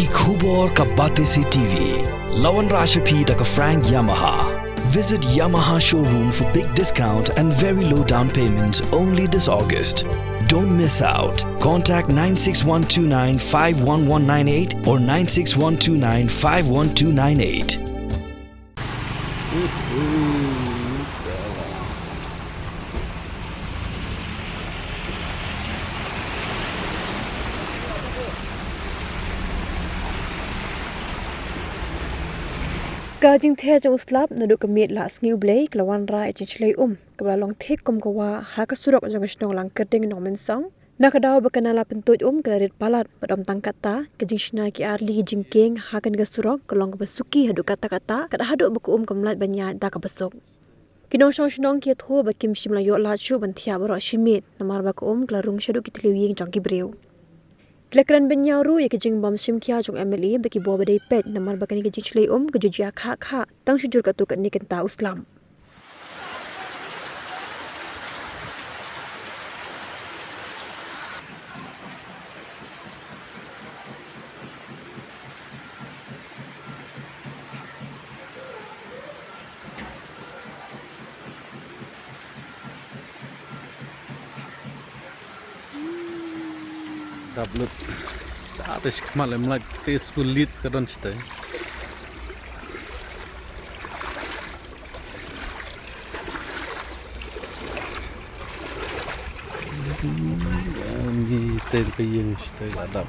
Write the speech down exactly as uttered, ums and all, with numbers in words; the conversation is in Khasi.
Ki khubor ka Batesi T V. La wanrah sha phi da ka Frank Yamaha. Visit Yamaha showroom for big discount and very low down payment only this August. Don't miss out. Contact nine six one two nine five one one nine eight or nine six one two nine five one two nine eight. Ka jingthe jong u slap naduh ka miet la sngi U Blei ka la wanrah ïa ka jingshlei um kaba la long thik kum ka wah ha ka surok jong ka shnong Langkyrding Nongmynsong. Na ka daw ba ka nala pyntuid um ka la rit palat, bad ym tang katta, ka jingshna ki artylli ki jingkieng ha kane ka surok ka long kaba suki haduh katta katta, kat haduh ba ka um kam lait ban ïaid da kaba suk. Ki nongshong shnong ki ïathuh ba kim shym la ïoh lad shuh ban thiah baroh shi miet namar ba ka um ka la rung shaduh ki thliew ïing jong ki briew. Ki la kren bynñiaw ruh ïa ka jingbym shim khia jong u M L A ba ki bor ba dei peit namar ba kane ka jingshlei um ka ju jia khah khah tang shu jur katto katne kynta u slap. Dap lut. Sa te shikmat lem lait te school leads ka don shite. Ni te ka ïing shite la dap.